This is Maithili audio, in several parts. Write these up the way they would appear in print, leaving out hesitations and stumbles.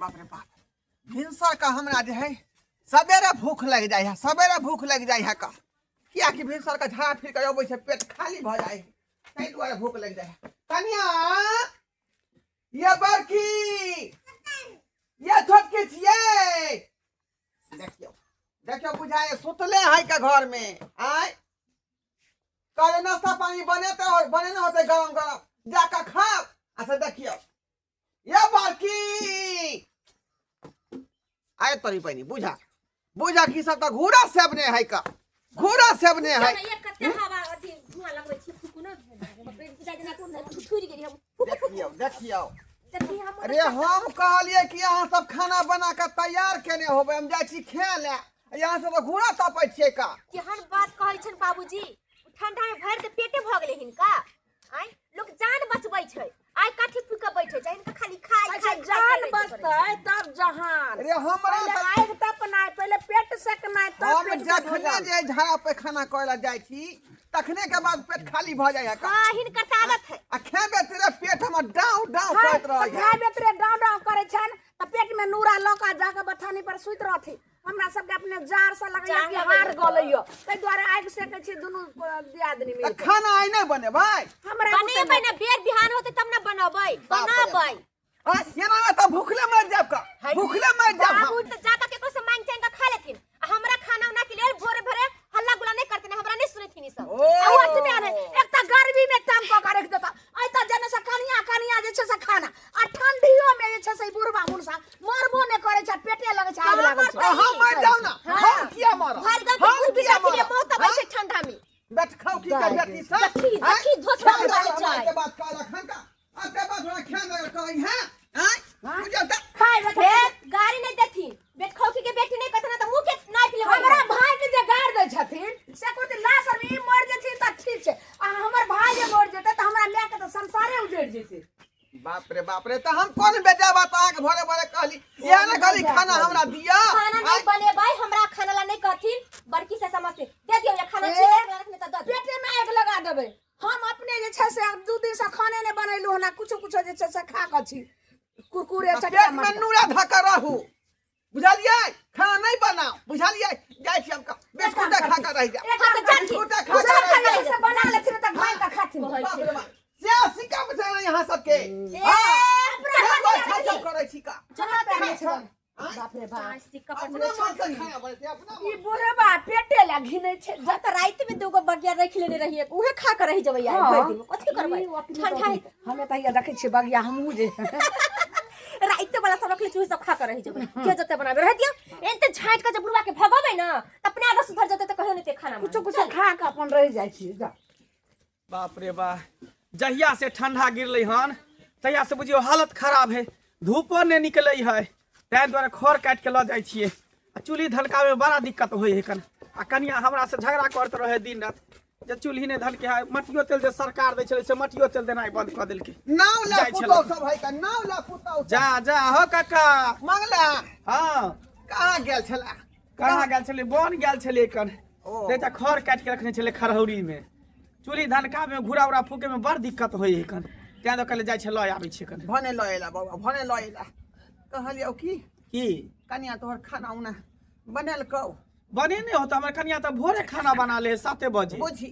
बाप रे बाप, भिनसर का हमरा जे है सवेरे भूख लग जाइ है, सवेरे भूख लग जाइ है का, कियाकि भिनसर का झाड़ा फिर के अबै छै, पेट खाली भऽ जाइ है, ताहि दुआरे भूख लग जाइ है। कनिया ये बड़की ये छोटकी छियै, देखियौ देखियौ, बुझाय सुतले है का घर में। आय कहले नाश्ता पानी बनेते और बनेने होते गरम गरम, जाकर खाओ। अच्छा देखियौ ये बड़की आय तोरी बहिनी, बुझा बुझा की सब तऽ घूरा सेबने है का, घूरा सेबने है। ये कते हवा अथी धुआं लगबै छी, फुकू न बुझा जेना थुरि गेली हम। देखियौ देखियौ, देखी हम। अरे हम कहलियै कि अहाँ सब खाना बना कऽ तैयार केने होबै, हम जाइ छी खाय लए, यहाँ सब तऽ घूरा तपै छियै का। केहन बात कहै छनि बाबूजी, ठंडा में भरि के पेटे भऽ गेलै हिनका। आय लोक जान बचबै छै, आइ काठी फूक के बैठे छै, हिनका खाली खाय अच्छा खाय जान बचतै तब जहान। अरे हमरा पहिले तऽ आगि तपनाइ, पहिले पेट सेकनाइ, तब हम पेट के जखने भोजन। जे झाड़ा पैखाना करे ला जाइ छी तखने के बाद पेट खाली भऽ जाइ है का। हां, हिनकर तऽ आदत है। आ खेबे तेरे पेट हमर डाउँ डाउँ खाय करैत रहै तऽ है। खाय बेतरे डाँव डाँव करै छनि तऽ पेट में नूरा लऽ कऽ जाकऽ बथानी पर सुति रहथिन। हमरा सबके अपने जार से लगैया जार कि लगैया। हार गलैया, ताहि दुआरे आगि सेकै छी दुनू दियादनी तऽ मिल कऽ। खाना आइ नहि बनेबै? हमरा बनेबै ने, बेर बिहान होतै तब ने बनबै। बाप रे। बनबै। आ, एना मे तऽ भूखले मरि जायब का, भूखले मरि जायब हम। बाबू तऽ जाकऽ केकरो से मांगि चांगि कऽ खा लेथिन, आ हमरा खाना उना के लेल भोरे भोरे हल्ला गुल्ला नहि करथिन, हमरा नहि सुनेथिन ई सब। ओ। आ ओतबे नहि, एक तऽ गर्मी में तंग कऽ के राखि देता, आइ तऽ जेना से कनिया कनिया जे छै से खाना, आ ठंडियो में जे छै से ई बुढ़बा मुनसा मरबो नहि करै छै, पेटे लगै छै आगि लागल छै। आ, हम मरि जाउ ना, हम किया मरब? भरि गाँव के हम बुढ़ किया बिटा के मरब? मौत अबै छै ठंडा में। बैठ खाओ की के बेटी सब। देखी, आँय? देखी, धोसरा खेल उड़ाबै हमरा छै। के बात कहलक हन का? अब के बात हमरा खेल लगल कहै हैं? आँय? बुझल तऽ? खाय बैठे। हे, गाड़ी नहि देथिन, बेटखौकी के बेटी नहि कहथिन तऽ मुँह के नापि लेबै। हमरा भाय के जे गाड़ दै छथिन से कोइ लाश आर ई मरि जेथिन तऽ ठीक छै, आ हमर भाय जे मरि जेतै तऽ हमरा माय के तऽ संसारे उजड़ि जेतै। बाप रे बाप रे, तऽ हम कोन बेटा बात अहाँके भोरे भोरे कहली? इएह ने कहली खाना हमरा दिअ। खाना नहीं बनेबै, हमरा खाना ला नहीं कहथिन, बड़की से समझते दे दियौ या खाना ए, छीन के रखने तऽ दऽ दियौ। पेटे में आगि लगा देबै। हम अपने जे छै से 2 दिन से खाने नहि बनेलहुँ हन, आ कुछो कुछो जे छै से खा कऽ छी, कुरकुरे तऽ चटका पेट में मटका। नूरा धऽ कऽ रहू, बुझलियै? खाना नहीं बनाओ, बुझलियै? जाइ छी हम बिस्कुटे खा कऽ रहि जायब। एक काम तऽ जाथिन। बिस्कुटे खा कऽ सब रहि खाना जायब। से बना लेथिन तऽ घाम कऽ खाथिन। कहै बाप छै। रे बाप, से सिक्का बुझल यहाँ सबके। ए, हाँ, अपना से हाथ कोइ में छल रखी। करै छी का? जहाँ पे छै। आँय? बाप रे बाप, सिक्का पर अपना मन से खाना बनेतै, अपना ई मन। बुढ़बा पेटे ला घिनै छै। हम तऽ राति में दूगो बगिया रख लेने रहियै, उहे खा के रहि जेबै यार भरि दिन। कथी करबै? ई अपने ठंडा तऽ- हमे तऽ हैया देखै छियै बगिया हमहूँ जे राति वाला सब रखले छी, उहे सब खा के रहि जेबै। के जते बनाबे रह दियौ, एते झाँटि के जे बुढ़वा के भगबै ने तऽ अपने आदत सुधर जेतै, तऽ कहियो नहि ते खाना कुछो कुछो खा के अपन रहि जाइ छियै जा। बाप रे बा, जहिया से ठंडा गिरलै हन तहिया से बुझियौ हालत खराब है, धूपो नहि निकलै है, ताहि दुआरे खर काटि के लऽ जाइ छियै आ चूल्ही धलकाबैमे बड़ा दिक्कत होइ है कन। आ कनिया हमरा से झगड़ा करैत रहै दिन राति जे चूल्ही नहि धलके है। मटियो तेल जे सरकार दै छलै से मटियो तेल देनाइ बंद कऽ देलकै। नाव ला जाइ पुतौ छलै। सब है का, नाव ला पुतौ सब। जा जा हो काका। मंगला। हाँ। कहाँ गेल छला? कहाँ गेल छलै? बन गेल छलै कन। ओ। नहि तऽ खर काटि के रखने छलै खरहौरी में। चूल्ही धनका में घुरा उरा फूके में बड़ दिक्कत होइ है कन, तें दऽ कहले जाइ छै लऽ आबै छियै कन। भने लऽ एला बाबा, भने लऽ एला। कहलियौ की की कनिया तोहर खाना उना बनेलकौ? बनेने होता, हमर कनिया तऽ भोरे खाना बना ले 7 बजे। बुझी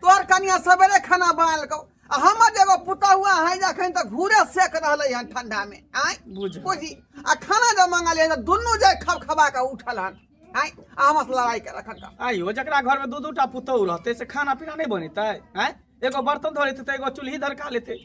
तोहर कनिया सवेरे खाना बनेलकौ, आ हमर जे एगो पुतहुआ है जे अखन तक घूरे सेक रहलै हन ठंडा में। आँय? बुझ। बुझी, आ खाना जब मंगलियै तऽ दुनू जे खबखबा कऽ उठल हन। आँय, आ हमरा से लड़ाई के रखन का। आइयो जकरा घर में दू दू टा पुतहु रहतै से खाना पीना नहि बनेतै? आँय, एगो बर्तन धो लेतै तऽ एगो चूल्ही धरका लेतै।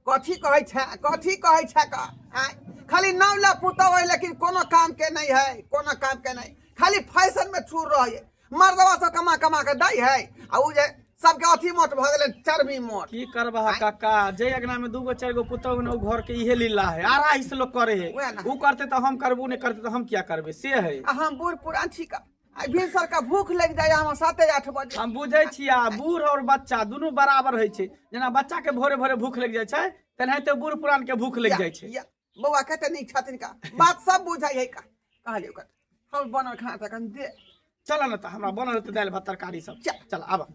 कथी कहै छै, कथी कहै छै का? आँय, खाली नाम ला पुतहु है लेकिन कोनो काम के नहीं है, कोनो काम के नहीं, खाली फैशन में चूर रहे। मर्दवा सब कमा कमा के दै है, आ उ जे सबके अथी मोट भऽ गेलै, चर्बी मोट। की करबह काका, जे अंगना में दूगो चारि गो पुतहु ने, उ घर के इहे लीला है, आरा से लोग करे है। वएह ना। उ करते तऽ हम करबू, नहि करते तऽ हम किया करबै, से है। आ हम बूढ़ पुरान छी का, आ भिनसर का भूख लागि जाय हमरा 7-8 बजे। हम बुझै छी, आ बूढ़ और बच्चा दुनू बराबर होइ छै। जेना बच्चा के भोरे भोरे भूख लागि जाइ छै, तेनाहिते बूढ़ पुरान के भूख लागि जाइ छै। या, बौआ कते नीक छथिन का, बात सब बुझै है का। कहलियै ओकर हम बनल खाना तखन दे। चल ने तऽ हमरा बनल हेतै दालि भात तरकारी सब। चल। चल आबऽ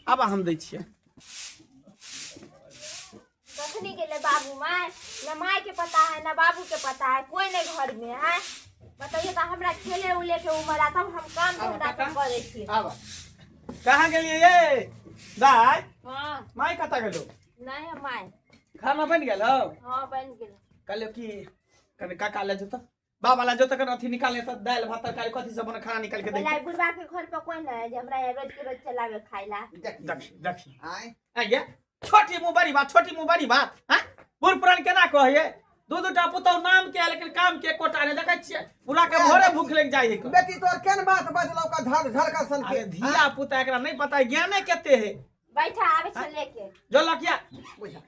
आबऽ, हम दै छियै। कखनी गेलै बाबू माय? न माय के पता है न बाबू के पता है, कोई नहीं घर में है। बताइए तो हमरा खेले उले के उम्र आ तब हम काम धंधा सब करै छी। आब कहाँ गेलियै ये दाय? हाँ। माय कतऽ गेलो? नहीं है माय। खाना बनि गेल हौ? हाँ, बन गेल। कहलियौ कि कनि काका ले जो तऽ बाबा ला जो तऽ कनि अथी निकाले तऽ दालि भात तरकारी कथी सब बना खाना निकाल के दे। बोला बुढ़वा के घर पर कोई नहीं है जे हमरा यहाँ रोज के रोज चलावे खाए ला। देखी देखी। आय। आइए छोटी मुँह बड़ी बात, छोटी मुँह बड़ी बात। हाँ बूढ़ पुरान केना कहैये, दू दूटा पुतहु नाम के लेकिन काम के एकोटा नहि। देखै छियै पूरा के भोरे भूख लागि जाइ है। बेटी तोर केन बात बजलौ का झर झरका सन के? अरे धिया पुता एकरा नहि पता है, ज्ञाने केते है। बैठा आवे छे लेके जो लकिया बुझा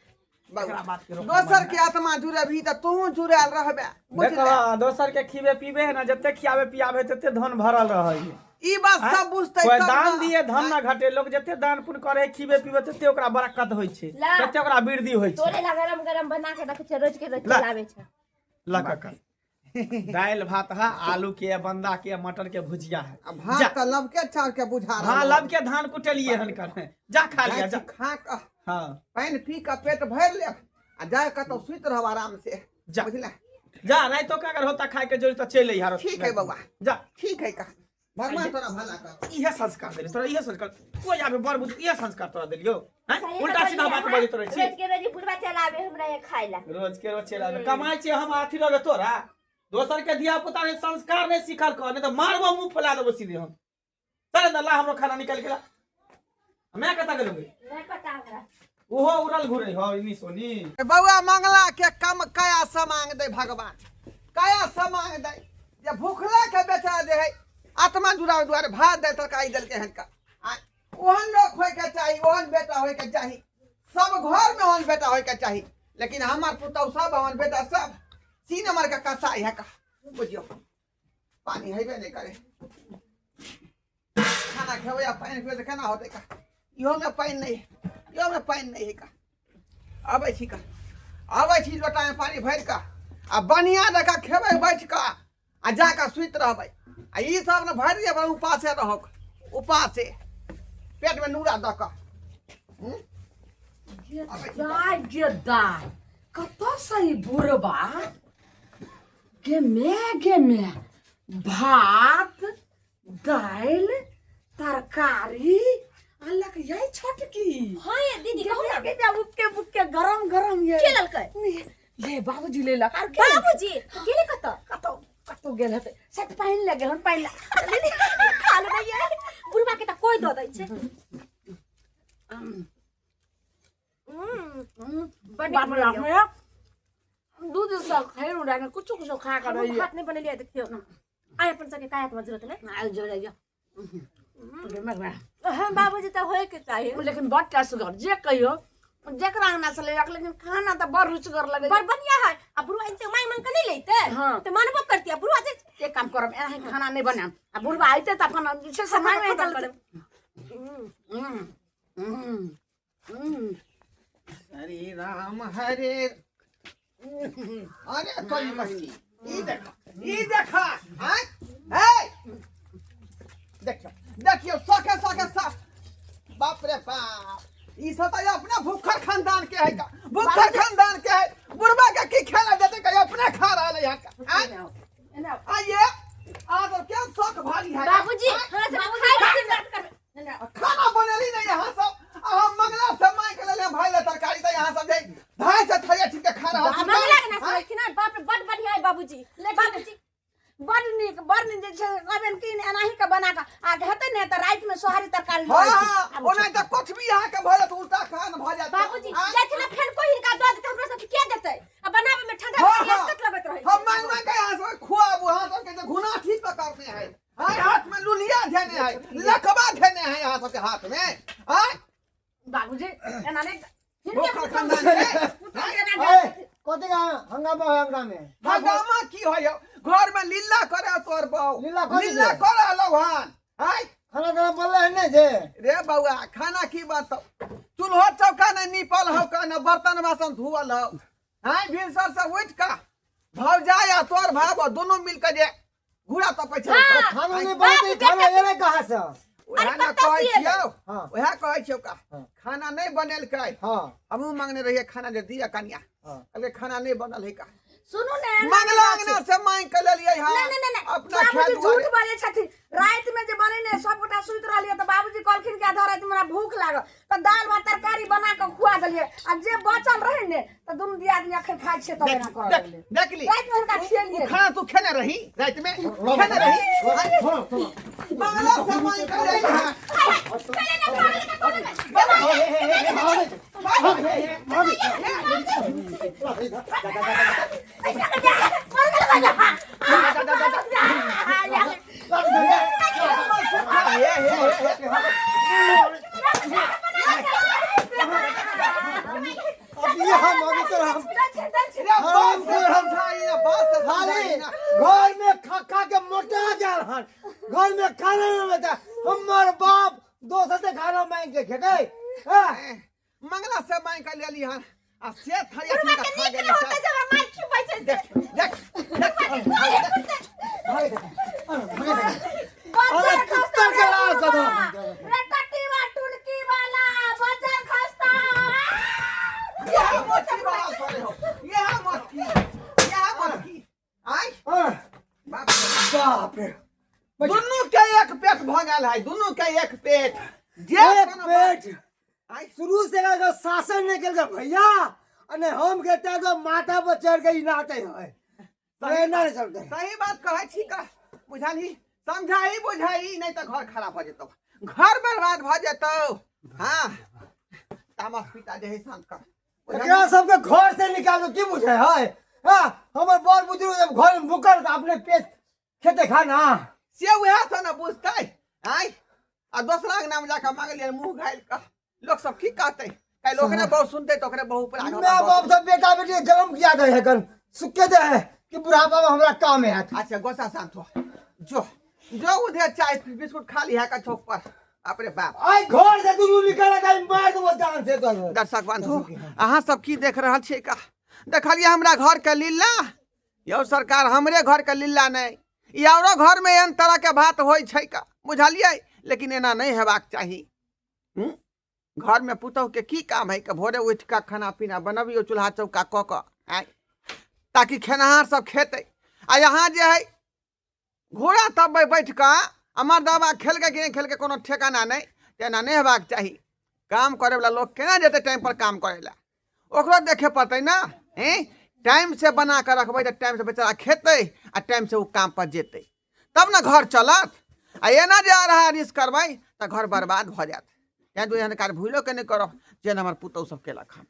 एकरा बात के रोक। दोसर के आत्मा जुड़ेबही तऽ तू जुड़ल रहबे, बुझले? देखो दोसर के खिबे पीबे है ना, जते खियाबे पियाबे तते धन भरल रहै है। ई बात सब बुझतै कोई तब दान ना। दिए धन ना घटे, लोग जते दान पुण्य करे खिबे पीबे तते ओकरा बरकत होइ छै, ला। तते ओकरा वृद्धि होइ छै। तोरे ला गरम गरम बना के रखे छे, रोज के रोज ला। चलावे छे। ला काका दालि भात है, आलू के बंदा के मटर के भुजिया है। आ भात जा। तऽ लबके चाउर के बुझा हाँ रहल। लब के धान कुटलिए हन कर, जा खा लिया जा। खा कऽ हाँ पानि पी कऽ पेट भरि लेब आ जा कतौ सुति रहब आराम से। जा। बुझले? जा रातो के अगर होता खाए के जरूरत तो चलि अइहा। ठीक है बौआ। जा। ठीक है का, भगवान तोरा भला कर। इहे संस्कार देलियो तोरा, इहे संस्कार कोई आबे बड़ बुझ इहे संस्कार तोरा देलियो हैं? सही उल्टा में सीधा बात बढ़िया, बजैत रहै छी। रोज के रोज बुढ़वा चलावे हमरा ये खाए ला। रोज के रोज चलावे कमाइ छी हम अथी रहबे तोरा। दोसर के धिया पुता ने संस्कार नहीं सिखल कर, नहीं तो मारबो मुंह फैला देबो सीधे हम। चल ना ला हमरो खाना निकाल के ला। मैं कता गेलौ? नहीं पता हमरा। ओहो उड़ल घुरे हो इनी सोनी। बौआ मंगला के कम कया से मांग दे भगवान, कया से मांग दे जे भूखला के बेचा दे है आत्मा जुड़ावे दुआरे भात दे तरकारी देलकै हन का। आ ओहन लोग होय के चाही, ओहन बेटा होय के चाही, सब घर में ओहन बेटा होय के चाही। लेकिन हमार पुतहु सब ओहन बेटा सब 3 नंबर के कसाई है का, बुझियो। पानी हेबे नहीं करे, खाना खेबै आ पानि पीबै तऽ केना होतै का? इहो में पानि नहीं है, इहो में पानि नहीं है का। आबै छी का, आबै छी लोटामे पानि भरि कऽ आ बढ़िआँ जकाँ खेबै बैठ कऽ आ जा कऽ सुति रहबै। आ ई सब ने भरि जेबै उपासे रहक, उपासे पेटमे नूरा दऽ कऽ। दाय गे दाय, कतऽ से ई बुढ़बा गे मैं गे मैं भात दालि तरकारी अलग यही छोटकी। हाँ ये दीदी कहू ना। गे गे उपके बुके गरम गरम ये के ललकै? ये बाबूजी लेलक आर के? बाबूजी गेलै कतऽ? कतौ कतौ गेल हेतै, शायद पानि लए गेल हन, पानि लए। खा लेबै ये बुढ़वा के तऽ कोई दऽ दै छै। बड़ नीक बाप रे बनेलियौ। बाप, दूध सब खाइ उड़ा के कुछो कुछो खा कर हमहूँ रहिए। भात नहि बनेलियै, देखियौ आइ अपन सबके कायत में जरूरत नहि। आइ जोड़ैया। हाँ, बाबूजी तऽ होय के चाही। लेकिन बड़ टेस्टगर, जे कहियो जेकरा अंगना से लेलक, लेकिन खाना तऽ बड़ रुचिगर लगै। बड़ बढ़िया है। आ बुढ़वा एते मांगि मांगि के नहि लैते हाँ। तऽ मानबो करती। आ बुढ़वा जे एक काम करब, एनाही खाना नहि बनायब आ बुढ़वा अयतै तऽ अपन जे छै से मांगि खतम मांगि करब। हरे राम हरे। अरे तोरी बहिनी, ई देखा ई देखा, आय हे देखियो देखियो सखे सखे सा, बाप रे बाप, ई सब तऽ अपना भूखर खानदान के है का, भूखर खानदान के है। बुढ़वा के की खेला देते का, अपने खा रहल है का। आय आइए आज तो क्या शौक भारी है बाबूजी हमरा सब खाय के बात करबै। खाना बनेली नहीं यहाँ सब, आ हम मंगला से मांग के लेले भाई ले तरकारी, तऽ यहाँ सब जे धाय से थरिया ठीक के खा रहल छी। मंगला के ना सुनलखिन हन, बाप रे बड़ बढ़िया है बाबूजी। बाबूजी बड़ नीक, बड़ नीक जे छै कहबनि कि एनाही के बना कऽ आ हेतै ने तऽ रातिमे सोहारी तरकारी हाँ, लऽ हाँ, ओना तऽ कुछ भी अहाँ के भऽ जायत उल्टा खान भऽ जायत। बाबूजी आँय? जाथिन फेर कोई हिनका दऽ देतै, हमरा सबके के देतै? आ बनाबे में ठंडा हाँ, पानी हाँ। असकत लगैत रहै। हम मांग मांग के यहाँ सब खुआबू, अहाँ सबके जे घुना ठीक पर करने है, आय हाथ में लुलिया धेने है, लकवा धेने है यहाँ सबके हाथ में। आय बाबूजी एना नहि भूखल खानदान के। ए, कथी का हंगामा है अंगना में? हंगामा की होय हौ? घर में लीला करे तोर बहू। लीला कथी लीला छै? करे लौहान। आय खाना ताना बनले है नहीं जे? रे बौआ खाना की बात, चूल्हो चौका ने नीपल हौ का, न बर्तन बासन धुअल हौ। आय भिनसर से उठ का भौजाई आ तोर भाव दोनों मिल के जे घूरा तपै छै। हाँ। खाना नहीं बनते, खाना एले कहाँ से? वएह अरे ने कतऽ कहै सिएबै? छियौ। हाँ। वएह कहै छियौ का। हाँ। खाना नहि बनेलकै। हाँ। हमहूँ मांगने रहियै खाना जे दिअ कनिया। हाँ। कहलकै खाना नहि बनल है का। सुनू ने, एना मंगला नहि बात अंगना छै। से मांगि के लेलियै हँ। नहीं नहीं नहीं अपना बाबूजी खाय झूठ दुआरे। बाजै छथिन। राति में जे बनेने सब गोटा सुति रहलियै तऽ बाबूजी कहलखिन कि आधा राति हमरा भूख लागल, तऽ दालि भात तरकारी बना कऽ खुआ देलियै, आ जे बचल रहै ने तऽ दुनू दियादनी अखन खाइ छियै तब देख एना करऽ देख लगलै। देखली। राति में हुनका खिएलियै। ओ खाना तू खेने रही राति में? खेने रही? मंगला से मांगि के लेलियै हँ। हे हे हे। अब ये हम अभी तो हम रे बाप से समझाई ना, बाप से खाली समझाई ना। घर में खा खा के मोटा गेल हन, घर में खाना नहीं बचा। हमर बाप दोसर से खाना मांग के खेतै। हाँ? मंगला से मांगि के लेली हन आ से थारी बुढ़वा अथी के खा नीक गेली रहतै सब। जे हमरा मारि खिबै छै से। देख देख देख अरे कुत्ता के लाल कदम। रे टट्टी टुनकी वाला बजर खस्ता। यह मोटकी वाला थोड़े हो, यह मोटकी, यह मोटकी आय। हाँ, बाप रे। बाप रे। दुनू के एक पेट भऽ गेल है, दुनू के एक पेट जे एक कोनो बात- पेट। आय। शुरू से अगर शासन नहीं केलकै भैया अने हम के तो माथा पर चढ़ के ई नाचे है, सही एना नहीं चलते। सही बात कहै छी का, बुझलही? समझाई बुझाई नहीं तऽ घर खराब भऽ जेतौ, घर बर्बाद भऽ जेतौ। हाँ, तामस पिता जे है शांत कर। एकरा सबके घर से निकाल दो, की बुझे है? हाँ, हमर बड़ बुजुर्ग जब घर में मुकर तऽ अपने पेट खेते खाना। से उएह से ने बुझतै। आय, आ दोसरा अंगना में जाकऽ मांगलियै मुँह घायल कऽ, लोक सब की कहतै? काल्हि ओकरे बहु सुनतै तऽ ओकरे बहु पर आगाँ माय बाप सब बेटा बेटी के जन्म किया दे है कन सुखे दे है कि बुढ़ापा में हमरा काम आयत। अच्छा गोसा शांत हो, जो जो उधर चाय बिस्कुट खा लिहा का चौक पर। बाप रे बाप। आइ घर से दुनू निकल के मार देबो जान से तो। दर्शक बंधु, अहाँ सब की देख रहल छियै का? देखलियै हमरा घर के लीला? यौ सरकार, हमरे घर के लीला नहि, ई औरो घर में एहन तरह के बात होइ छै का, बुझलियै? लेकिन एना नहि हेबाक चाही। घर में पुतहु के की काम है के भोरे उठि कऽ खाना पीना बनबियौ, चूल्हा चौका कऽ कऽ आँय, ताकि खेनहार सब खेतै। आ यहाँ जे है घोड़ा तब बैठ कऽ आ मर्दाबा खेलकै कि नहि खेलकै कोनो ठेकाना नहि। तेना नहि हेबाक चाही। काम करैवला लोक केना जेतै टाइम पर काम करै लए? ओकरो देखे पड़तै ने। हैं, टाइम से बना कऽ रखबै तऽ टाइम से बेचारा खेतै आ टाइम से ओ काम पर जेतै, तब ने घर चलत। आ एना जे अरहा रिस करबै तऽ घर बर्बाद भऽ जायत। तैँ दुआरे एहन काज भूलो के नहि करब जेहन हमर पुतहु सब केलक हन।